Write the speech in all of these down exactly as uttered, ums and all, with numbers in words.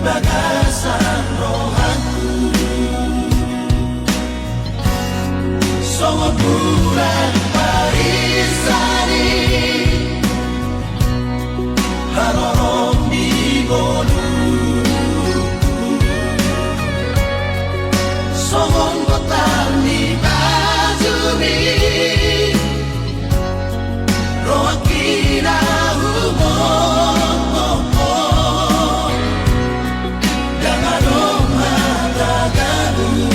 Bagasan rohangku songon bulan parinsa ni haroro ni ngolungku, songon gotar ni bajumi. Rohangki na humongkop, ndang adong hata gabus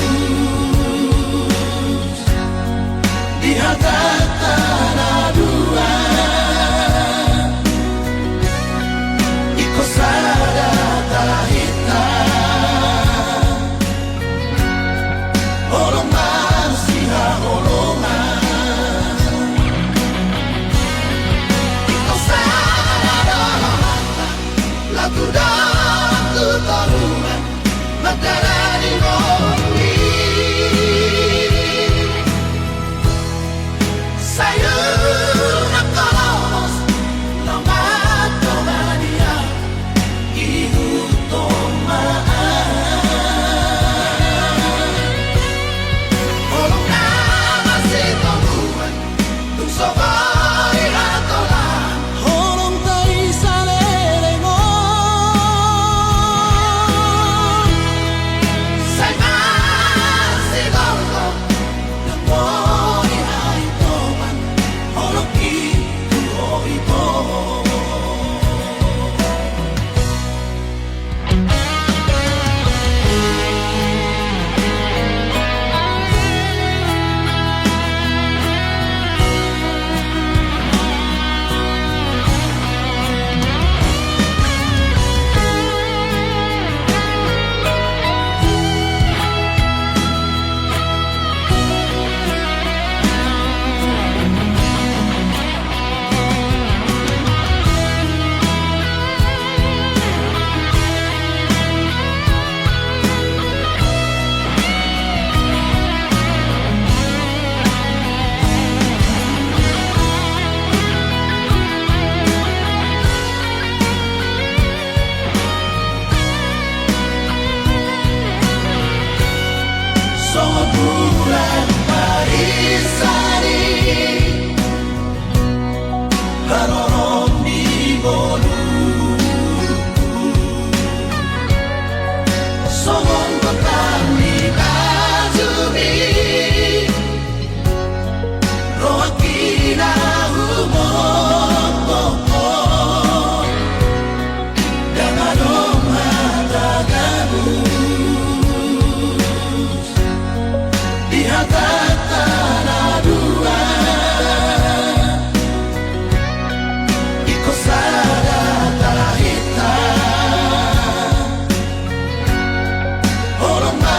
di hatanta na dua. Ingkon sada tahinta. Holong ma sihaholongan. Ingkon sada do rohanta, laho tu dongan tu toruan, mandalani ngolu i. Sai unang kolomos, lomak do ma di au, ihuthon ma au. Holong na marsitoguan, tung so boi hatolan. Holong tai saleleng on, sai marsigorgor. Songon bulan parinsa ni haroro ni ngolungku, songon gotar ni bajumi. Rohangki na humongkop, ndang adong hata gabus di hatanta na dua. Ingkon sada tahinta. Holong ma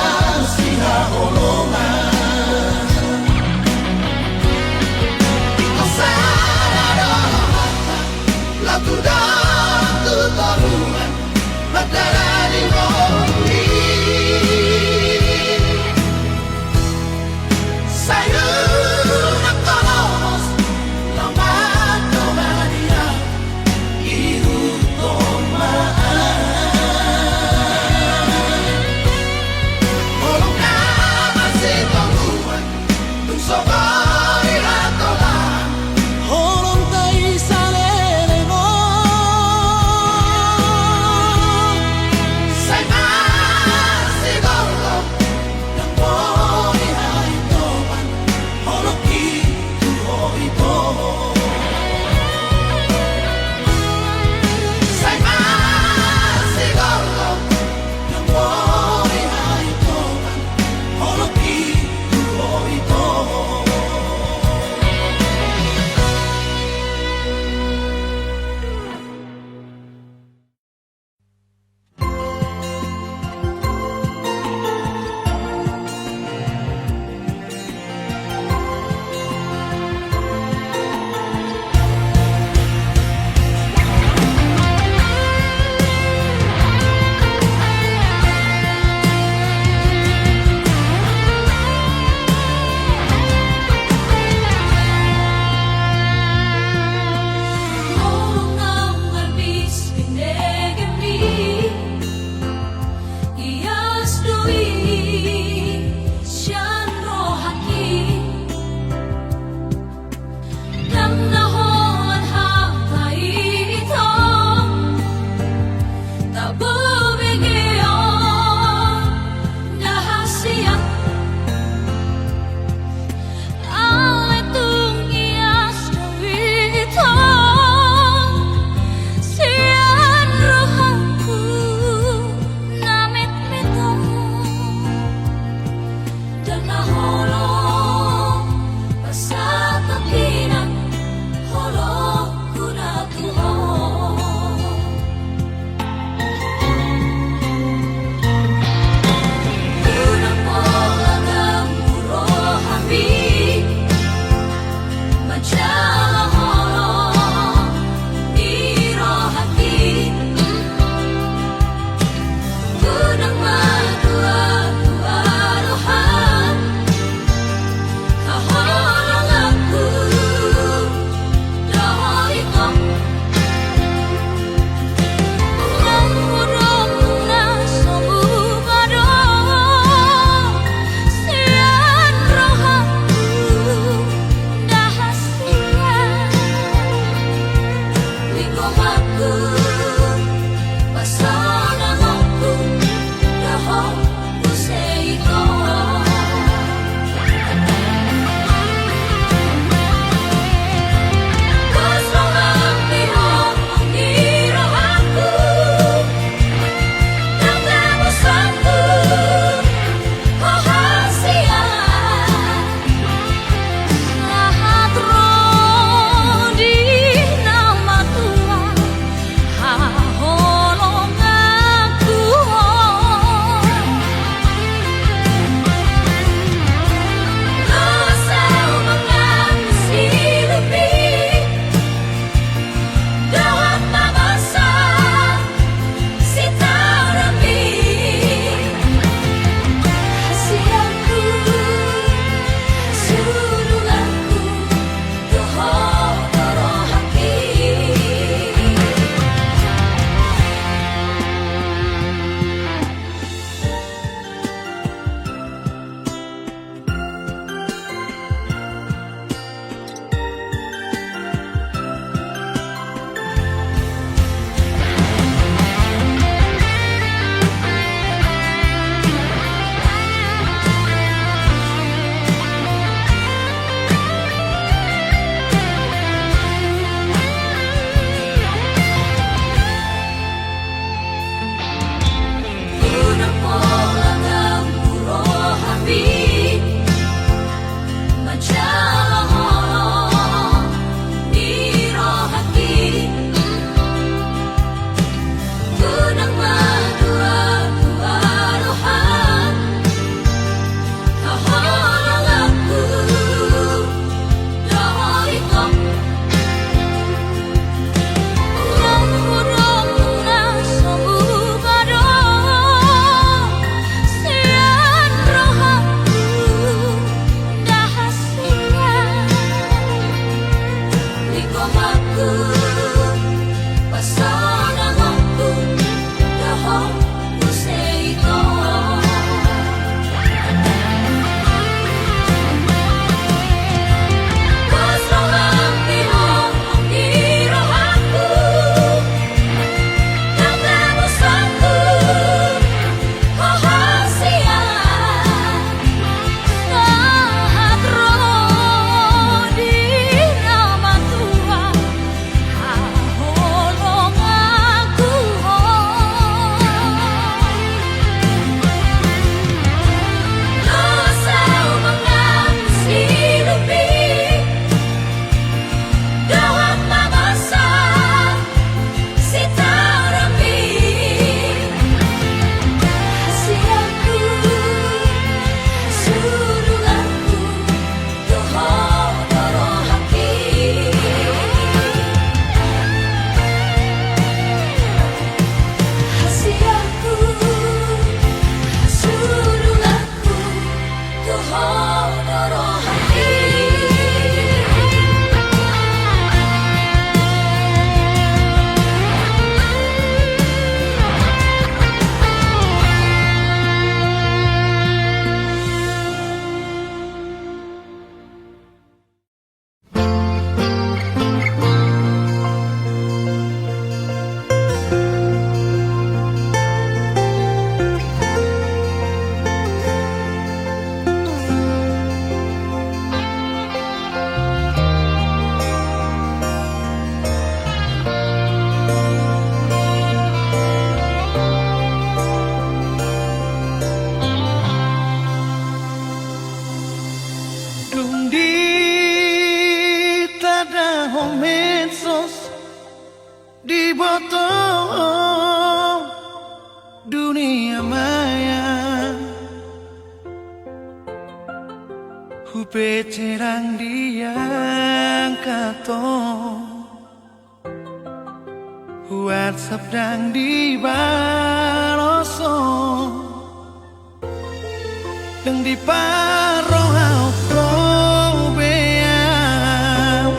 amaya, hupece ndang diangkat ho. Hu WhatsApp ndang dibalos ho, ndang diparroha ho be au,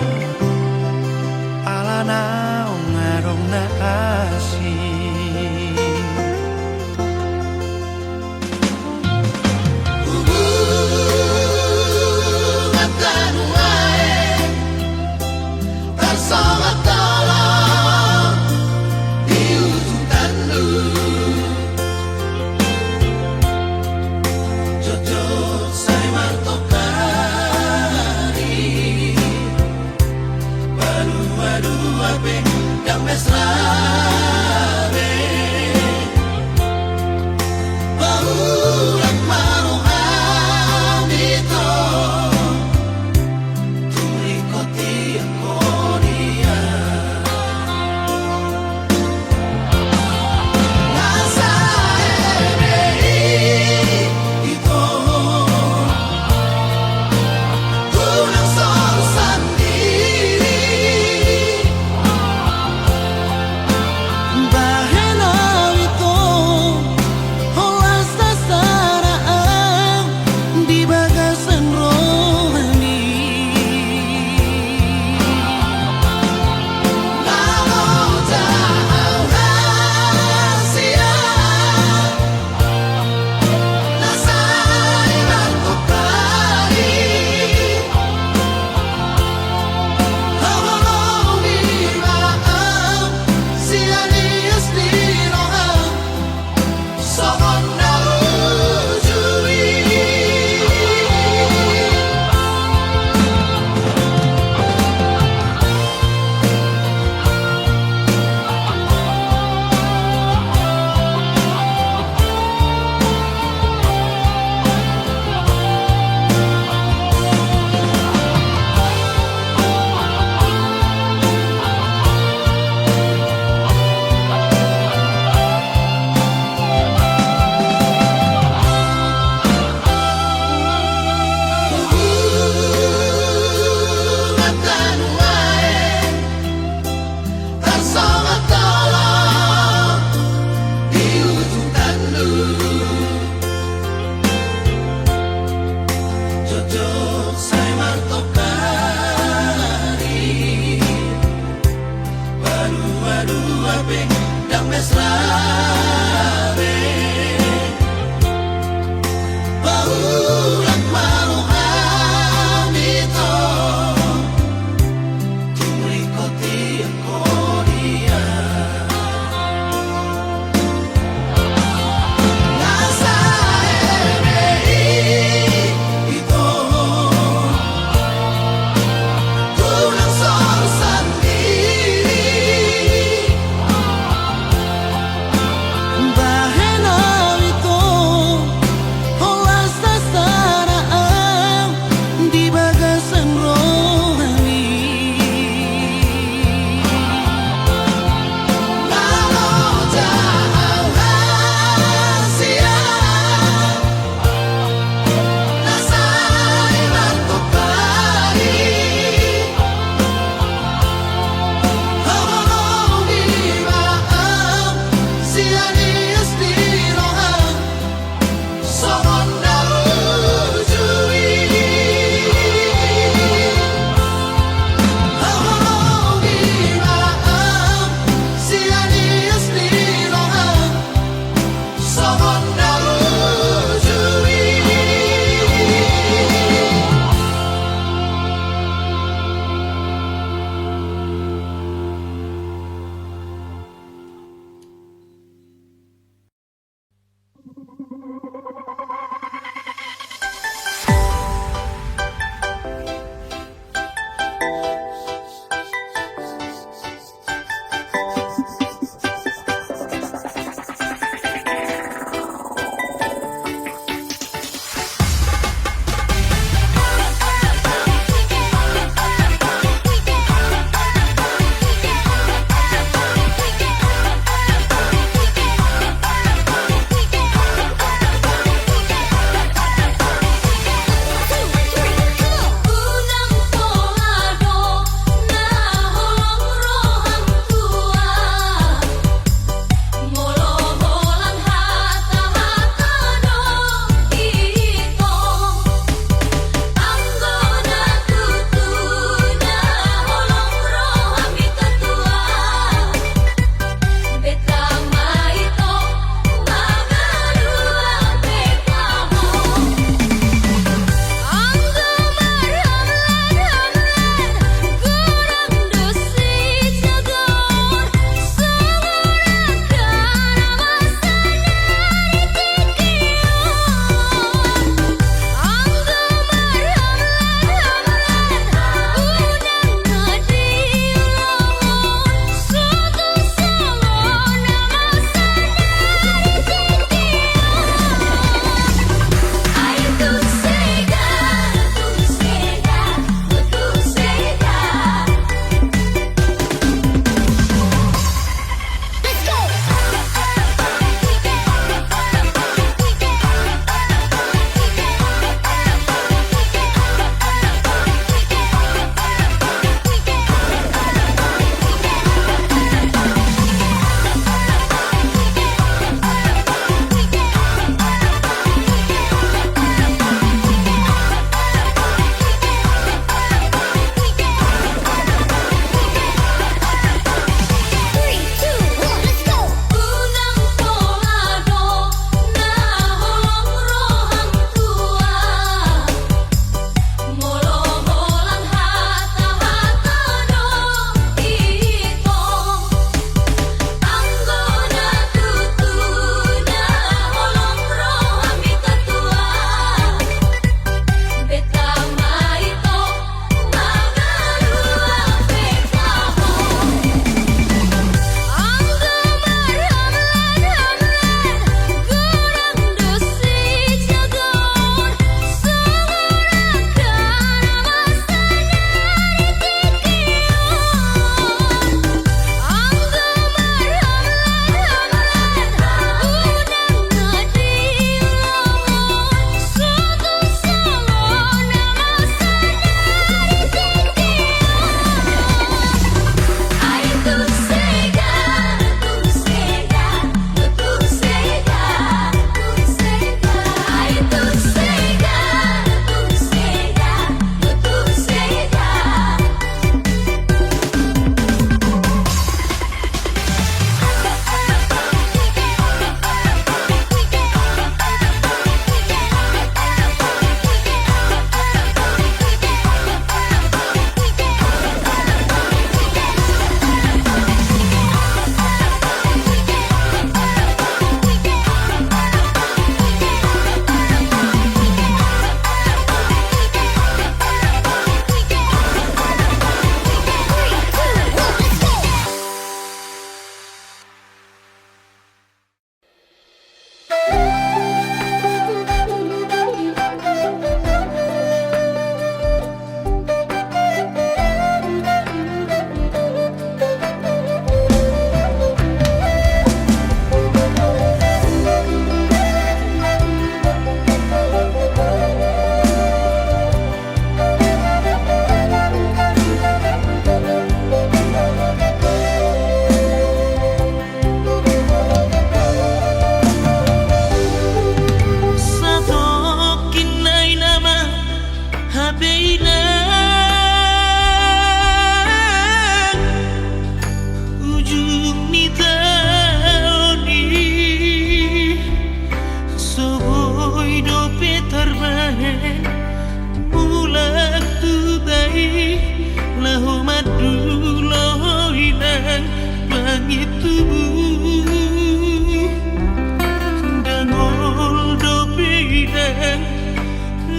ala naung adong na asing. Hubungan ta nuaeng tarsongon tolong di ujung tanduk. Jotjot sa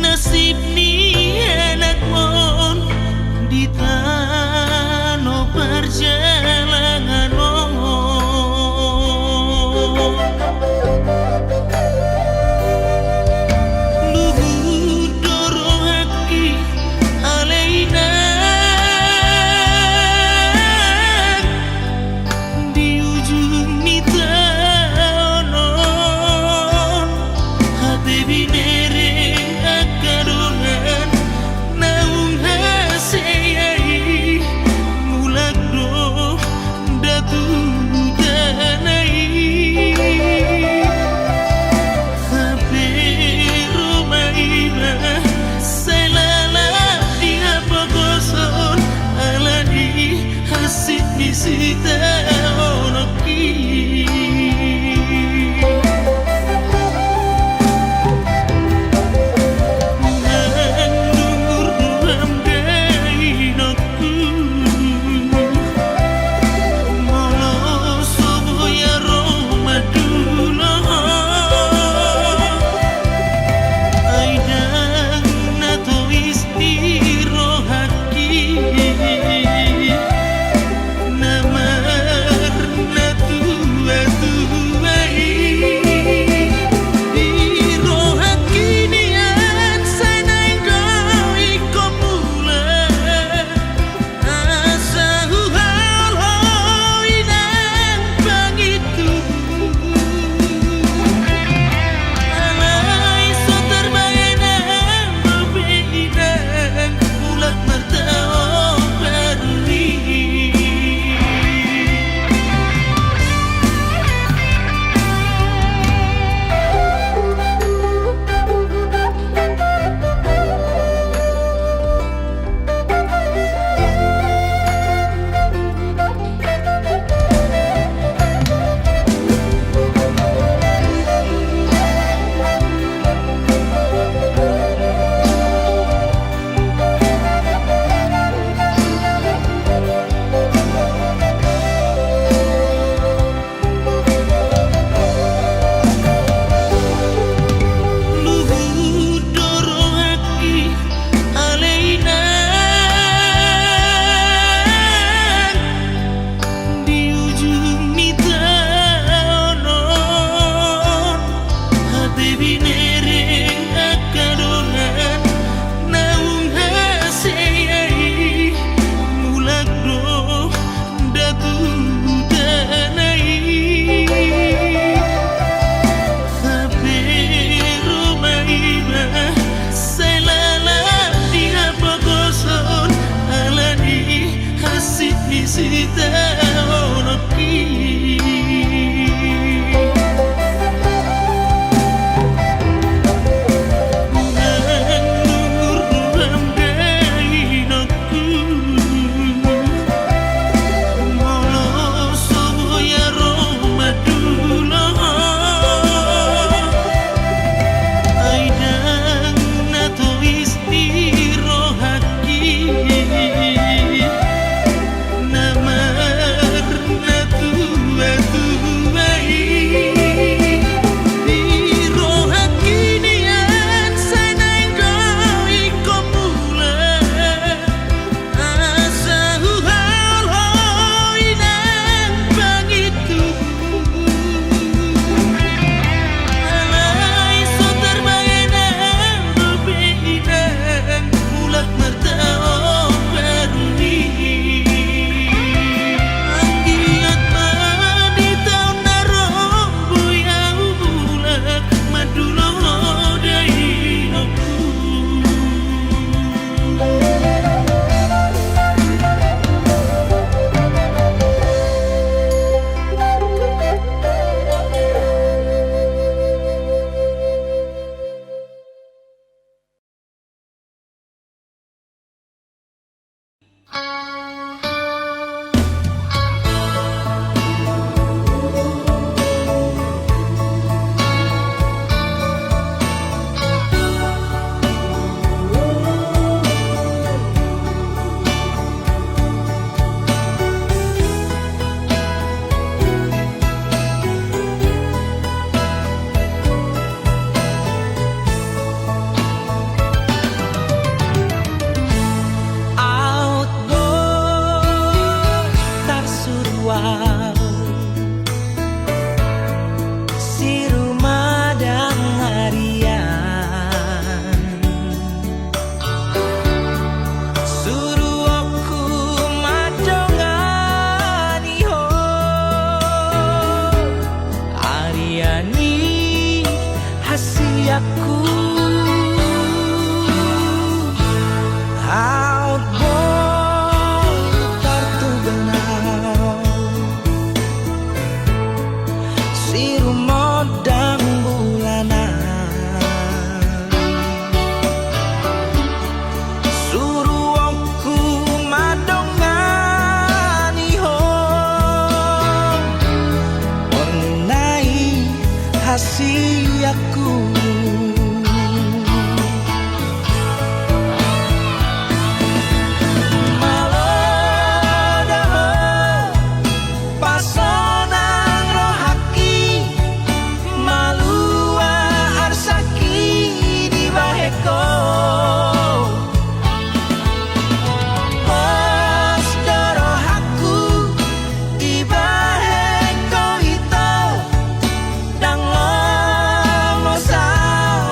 Nasib ni anakmon di tano parjalangan on. Luhut do rohangki ale inang di ujung ni taon on, hape binereng angka dongan naung hasea i, mulak do nda tu tano i. Hape ro ma iba sai lalap di hapogoson ala ni hansit ni sitaononki. Nang dungur do amang dainangku, molo so boi au ro mandulo ho, ai ndang na tois di rohangki na marnatuatua i. Di rohangki nian sai naeng do ingkon mulak, asa huhaholhoi nang pangintubu. Alai so tarbahen nang dope inang mulak martaon baru i. Luhut do rohangki ale inang di ujung ni taon on, hape binereng angka dongan naung hasea i, mulak do nda tu tano i. Hape ro ma iba sai lalap di hapogoson ala ni hansit ni sitaononki. Nang dungur do amang dainangku, molo so boi au ro mandulo ho, ai ndang na tois di rohangki na marnatuatua i. Di rohangki nian sai naeng do ingkon mulak, asa huhaholhoi nang pangintubu. Alai so tarbahen nang dope inang mulak martaon baru i. Anggiat ma di taon na ro boi au mulak mandulo ho dainangku. Aku aut boi tartuga nau sirumondang bulanan. Suruonku mandongani ho, borngin nai hasianku. Malo do ho pasonang rohangki, malua arsangki dibahen ho. Pos do rohangku dibahen ho ito, ndang lomo saur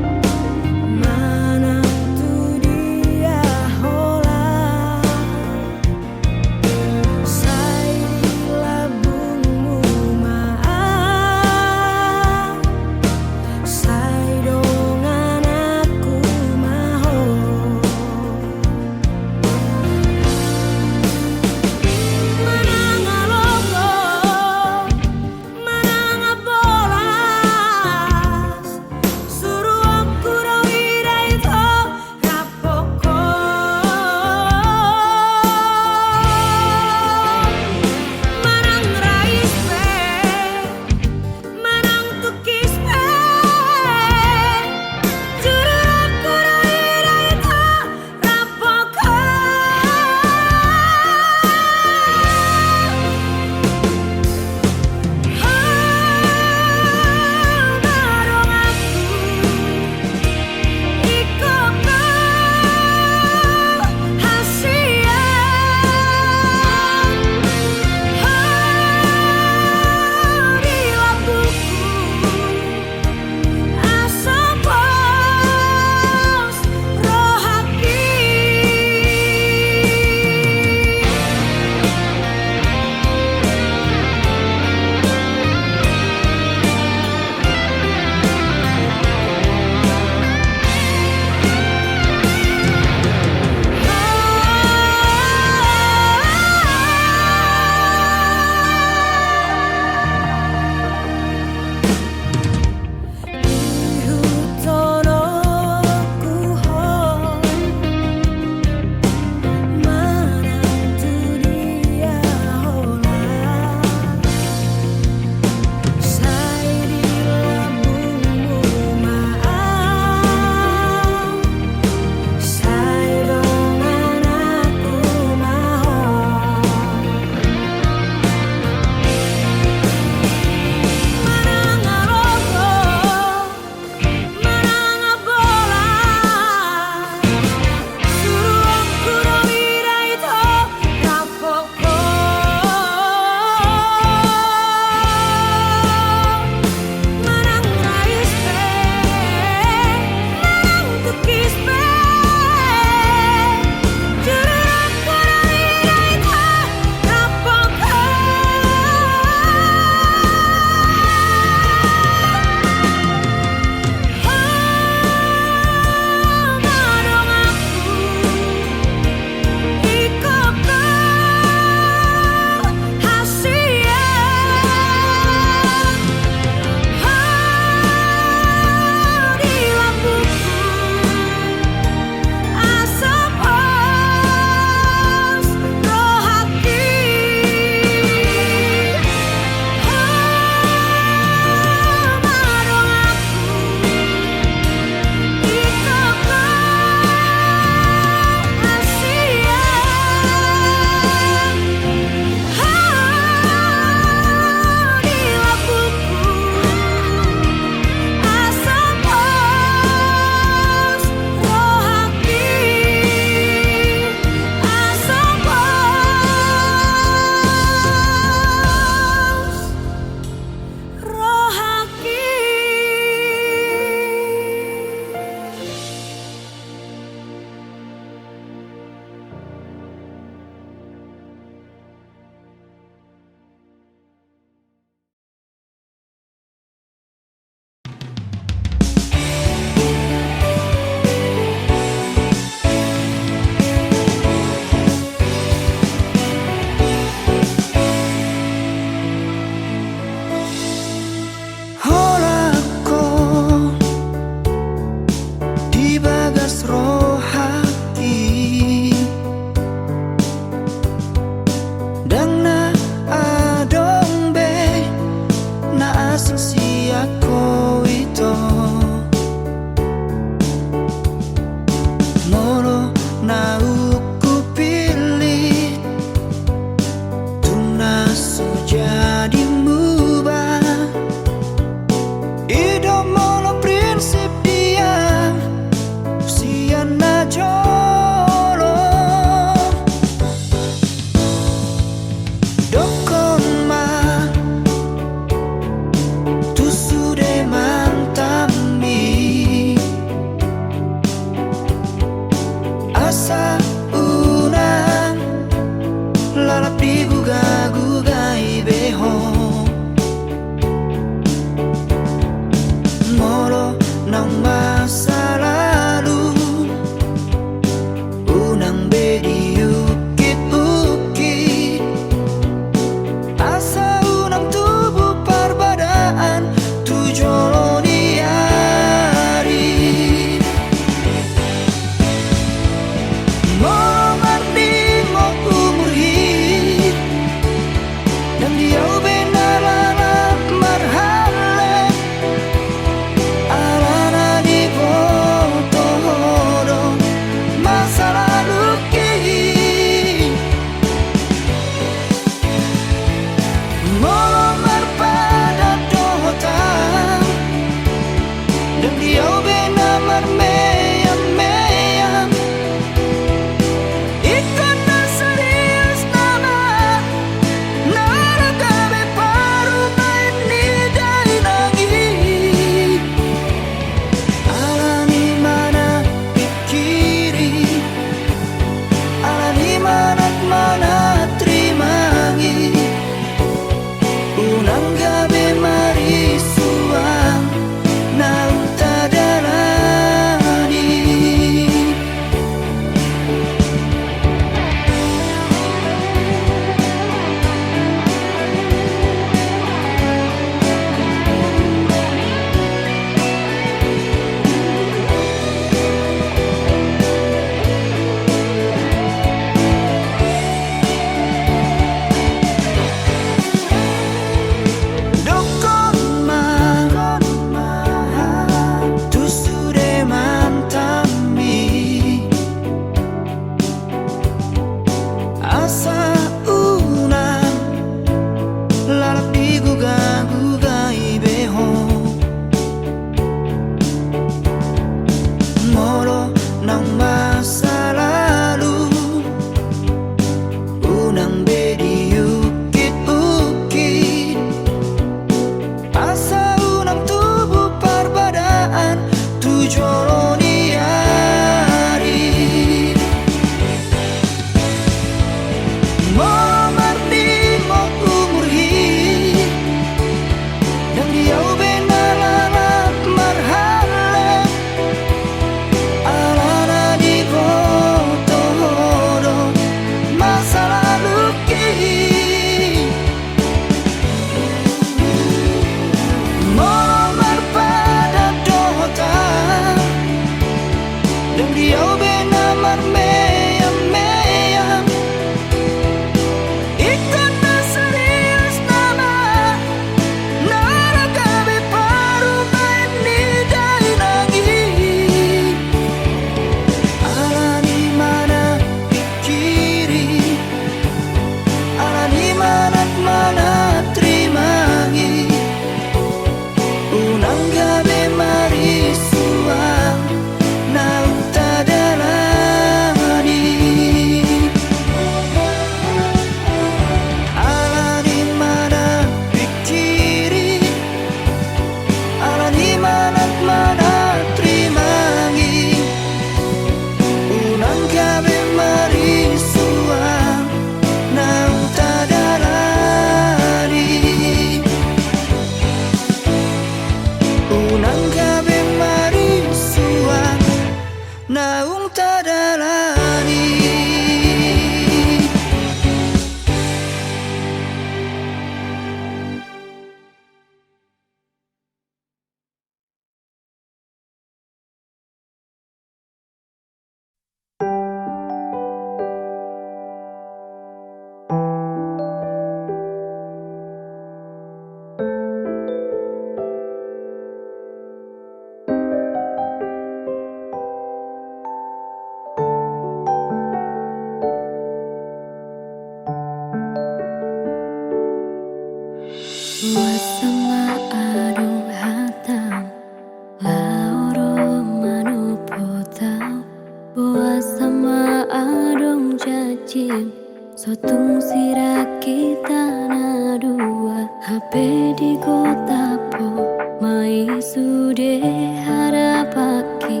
I sude harapanki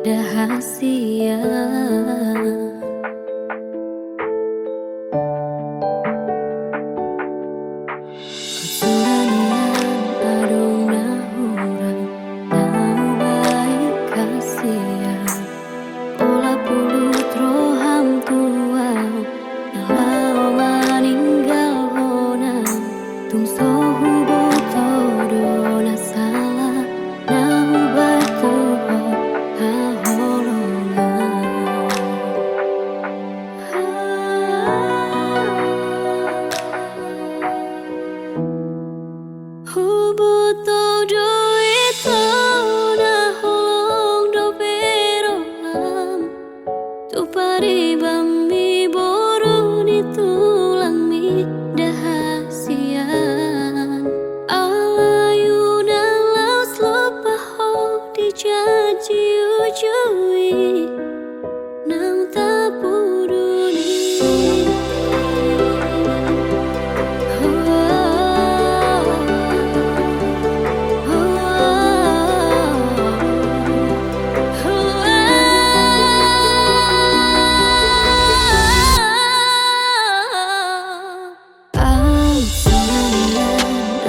da hasian. Hasuran nian adong na hurang, na hubaen hasian. Pola pulut roham tu ahu, na laho maninggalhon ahu. Tung so huboto do na sala, na hubaen tu ho haholongan. Huboto do ito na holong dope roham, tu paribanmi boru ni tulangmi da hasian. Alai unang laos lopa ho di janji ujui. Nang tapuduni. Au songon i,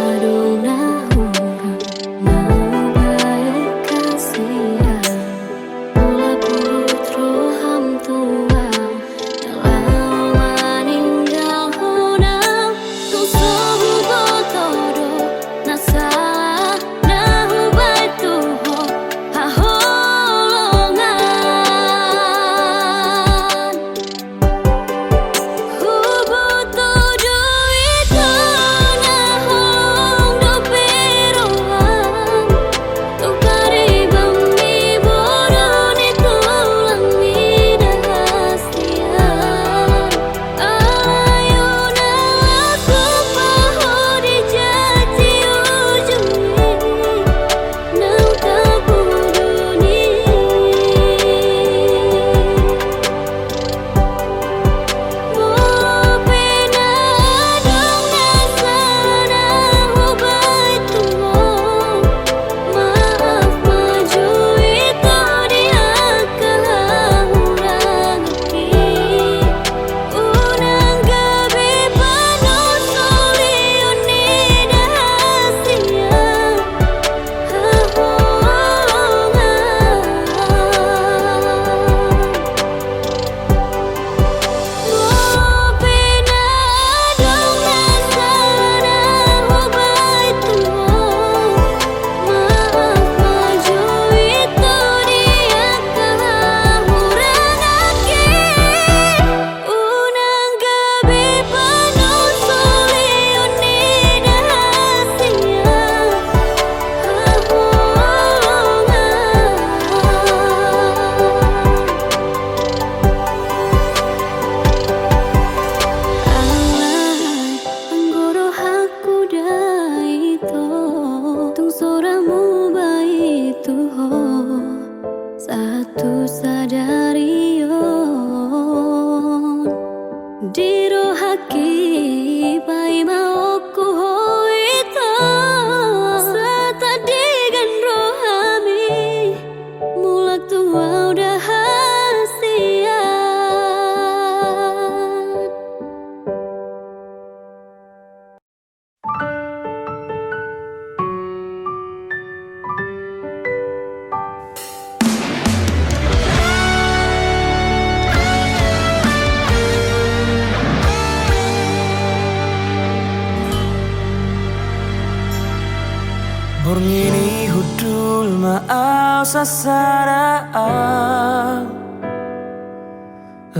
adong na hurang, na hubaen hasian. Pola pulut roham tu ahu, na laho maninggalhon ahu. Tung so huboto do na sala, na hubaen tu ho haholongan. Huboto do ito na holong dope roham, tu paribanmi boru ni tulangmi da hasian. Alai unang laos lopa ho di janji ujui. Nang tapuduni. Molo pe na adong na sala na hubaen tu ho, maaf ma jo ito di angka hahuranganki. Unang gabe panontulion ni da hasian. Unang gabe panontulion ni da hasian haholongan. Alai anggo rohangku da ito, tung so ra muba i tu ho. Sahat tu sadari on di rohangki paimaonku ho ito. Sahat di ganjang rohami mulak tu ahu da hasian. Borngin i hundul ma ahu sasada ahu.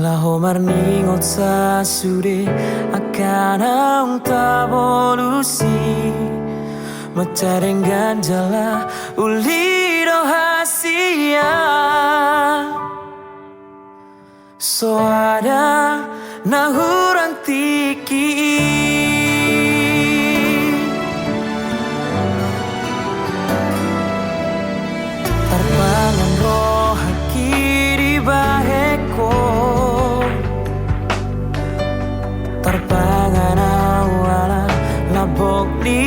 Laho marningot sasude angka naung tabolus i. Mansai denggan jala uli do hasian. Soada na hurang tingki i. Tarpangan rohangki dibahen ho. Tarpangan ahu ala lambok ni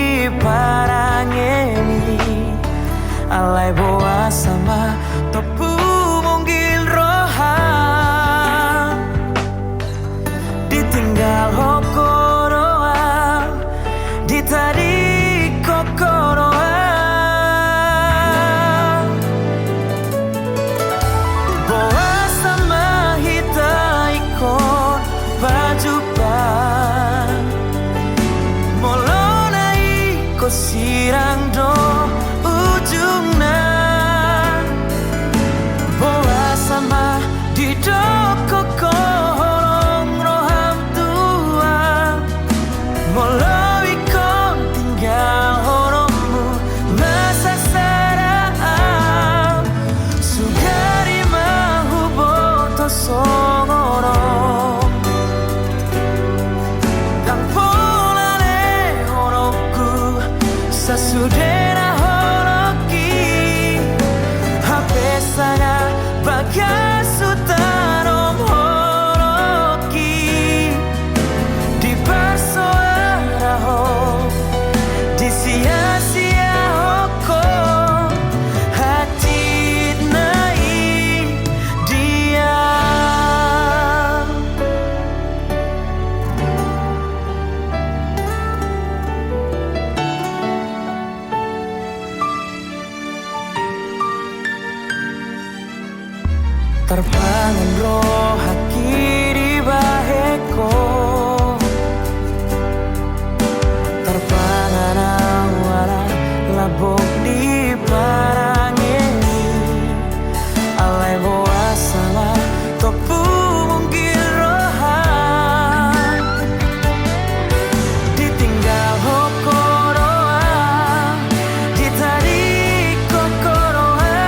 parange mi. Alai boasa ma tompu munggil roham, ditinggalhon ho do au, ditadingkon ho do au. Boasa ma hita ingkon pajumpang, molo na ingkon sirang do ujungna? Boasa ma didok ho holong roham tu au, molo ingkon tinggalhononmu ma sasada au? Sugari ma huboto songon on, ndang pola lehononku sasudena holongki. Hape sanga bagas hutanom holongki, diparsoara ho, disiasiahon ho hatitna i dia. Tarpangan rohangki dibahen ho, tarpangan au ala lambok ni parange i. Alai boasa ma tompu munggil roham, ditinggalhon ho do au, ditadingkon ho do au.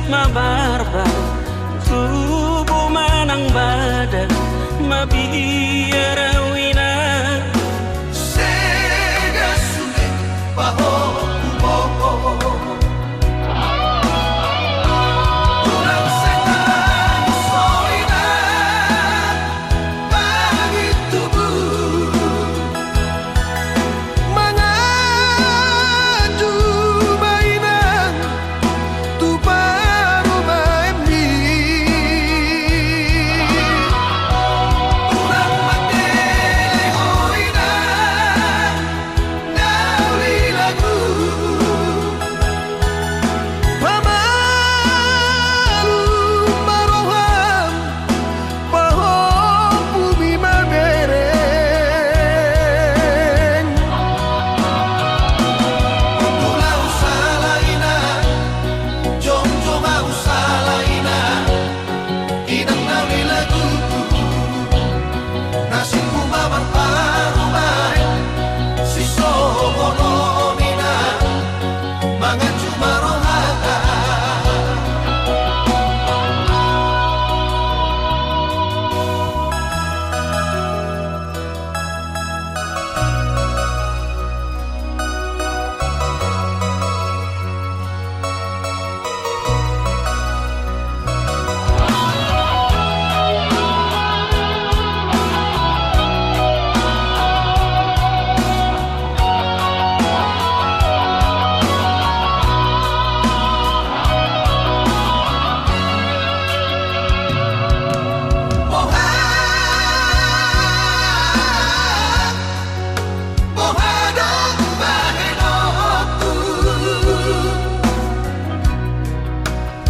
ma barbar, tubu ma nang badan, mabiar au inang. Sega sude pahompu ho. Unang sai tangis ho inang, mangihut tubu. Mangihut tubu ma inang, tu parumaenmi. Unang matele ho inang, na uli lagu. Pamalum ma roham, pahompumi ma bereng. Undul au sala inang, jongjong au sala inang, inang na uli lagu. Nasib ma marparumaen, sisongon on inang, manganju ma rohata. Boha do bahenonku,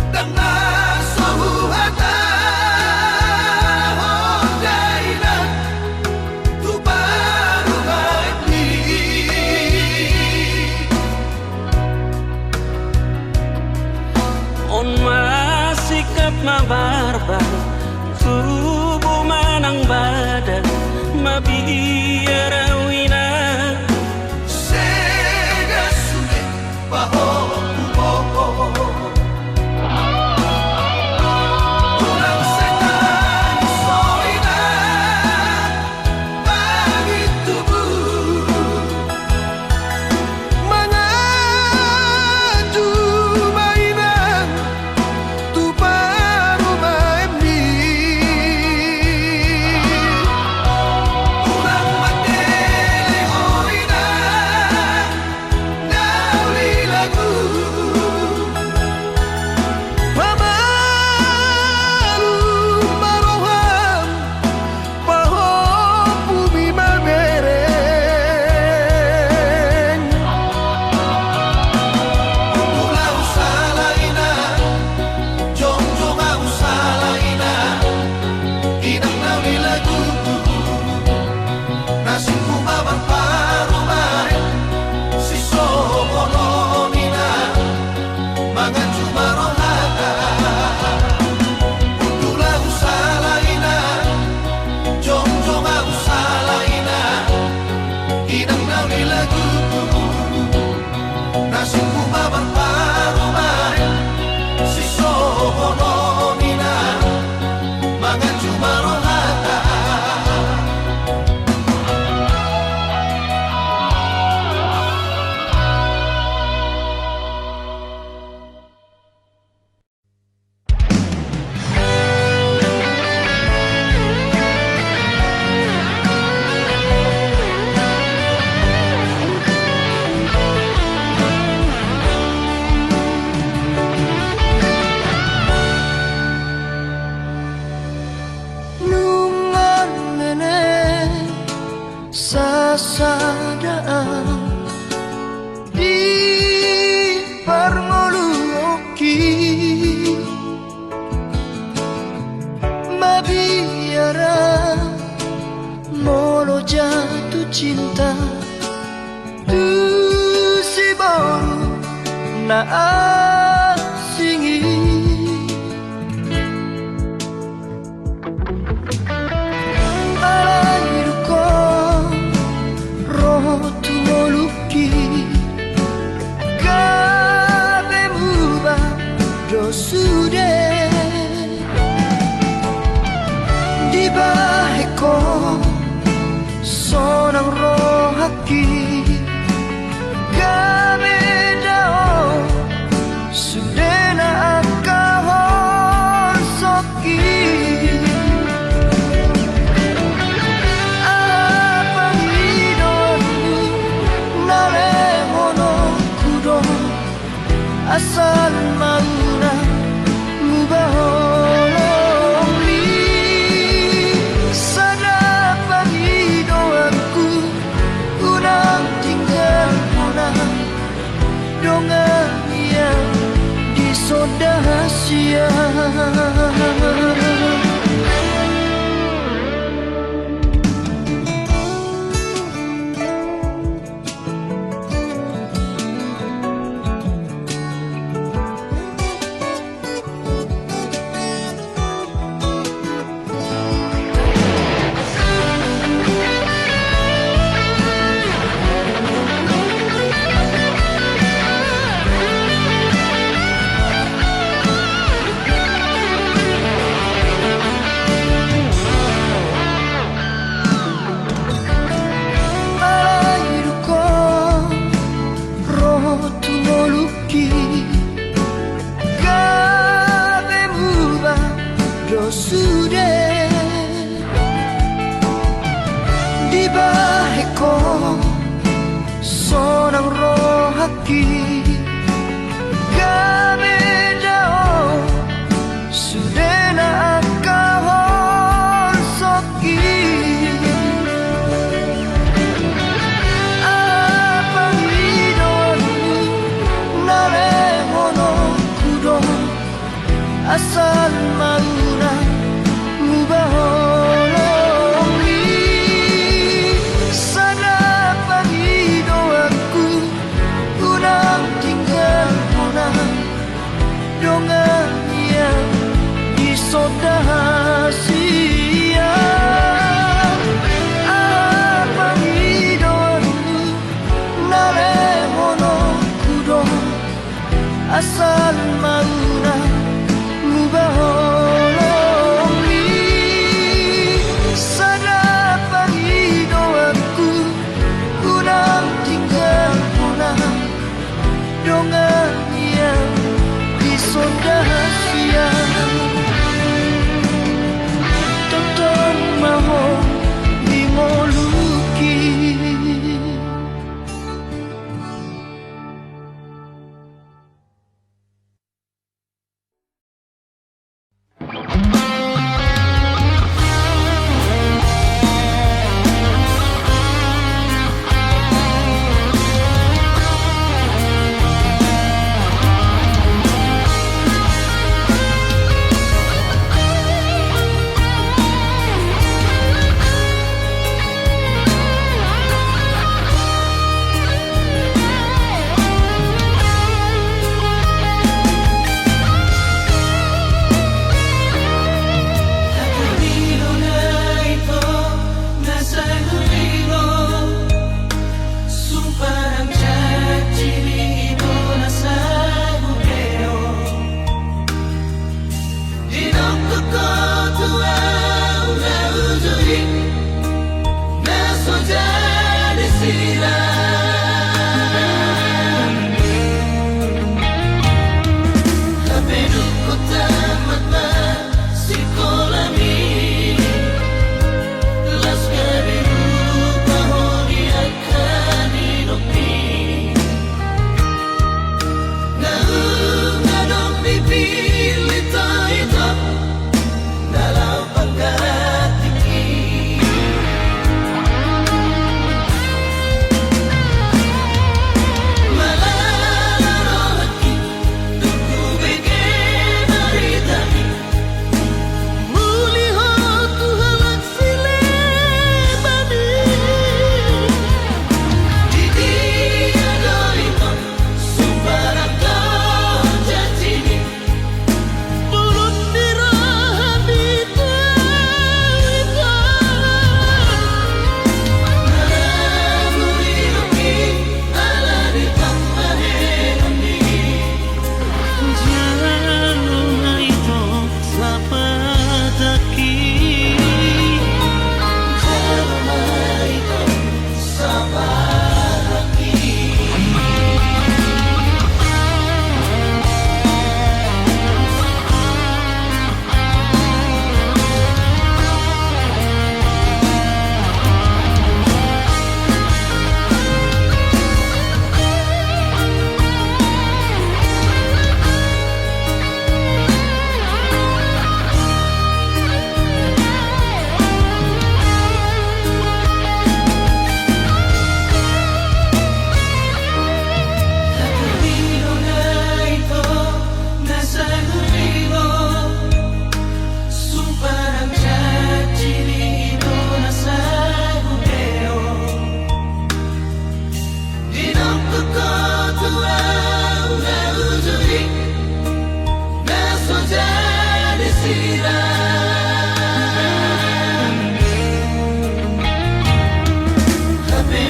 ndang na so huhatahon dainang tu parumaenmi. On ma singkat ma barbar, tubu ma nang badan, mabiar au inang. Sega sude pahompu ho. Unang sai tangis ho inang, mangihut tubu. Manganju ma inang tu parumaenmi. Unang matele ho inang, na uli lagu. Pamalum ma roham, pahompumi ma bereng. Undul au sala inang, jongjong au sala inang, inang na uli lagu. Nasib ma marparumaen, sisongon on inang, manganju ma rohata. Undul au sala inang, jongjong au sala inang, inang na uli lagu. Nasib ma marparumaen, sisongon on inang, manganju ma rohata. Nunga leleng sasada au di parngoluonki, mabiar au molo jatuh cinta tu si boru na asing i. Alai dung ho ro tu ngolungki, gabe muba do Sude dibahen ho sonang rohangki, gabe dao sude na angka holsongki. Aha pangidoanmu na lehononku do, asal ma unang muba holongmi. Sada pangidoanku, unang tinggal hona dongan i di son dahasian. Alai dung ho ro tu ngolungki, gabe muba do sude. Dibahen ho sonang rohangki, gabe dao sude na angka holsongki. Aha pangidoanmu na lehononku do, asal ma unang muba holongmi. Sada pangidoanku, unang tinggal hona dongan i di son dahasian. Aha pangidoanmu na lehononku do, asal ma unang muba holongmi. Sada pangidoanku, unang tinggal hona dongan i di son dahasian. Hape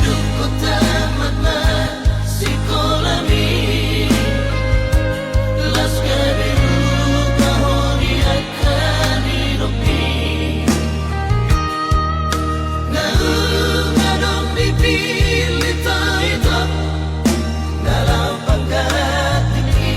dung tamat ma sikolami, las gabe hupahoria hami dohot i. Naung adong dipillit ho ito, na laho pangganti.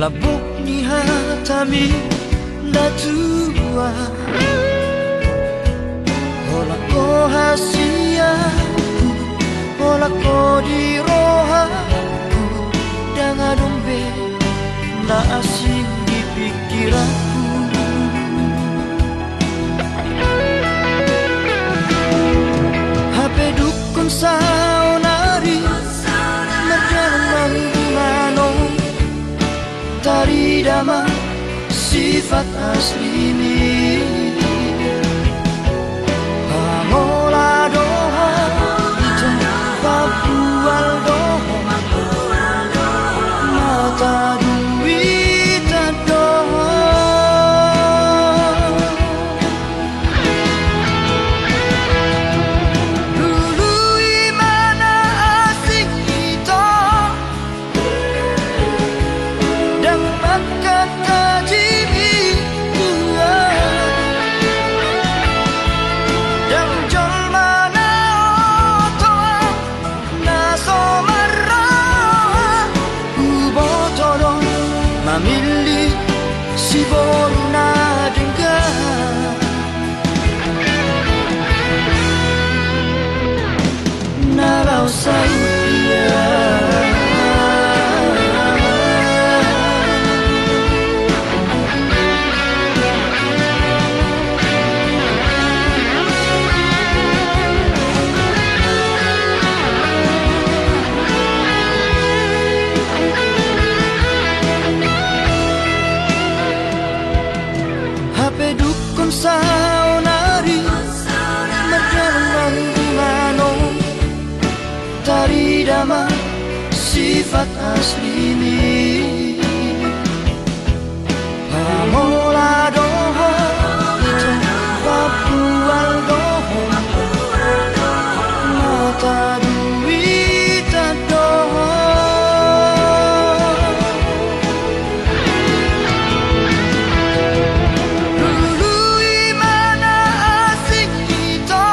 Lambok ni hatami na tua. Holan ho hasianku, holan ho di rohangku, ndang adong be na asing di pingkiranku. Hape dungkon saonari mardalan mangulahon tarida ma sifat aslimi. Pamola do ho, ito, pabual do ho, mata duitan do ho. Lului ma na asing, ito, ndang mangkatai hami, Tuhan. Ndang jolma na oto na so marroha, huboto do mamillit siboru na denggan. Na laos sadia. Hape dungkon saonari mardalan mangulahon tarida ma sifat aslimi. Pamola do ho, ito, pabual do ho, mata duitan do ho. Lului ma na asing, ito,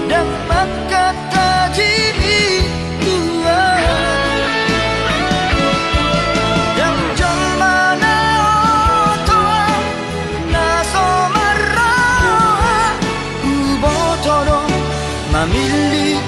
ndang mangkatai hami, Tuhan. Ndang jolma na oto na so marroha, huboto do mamillit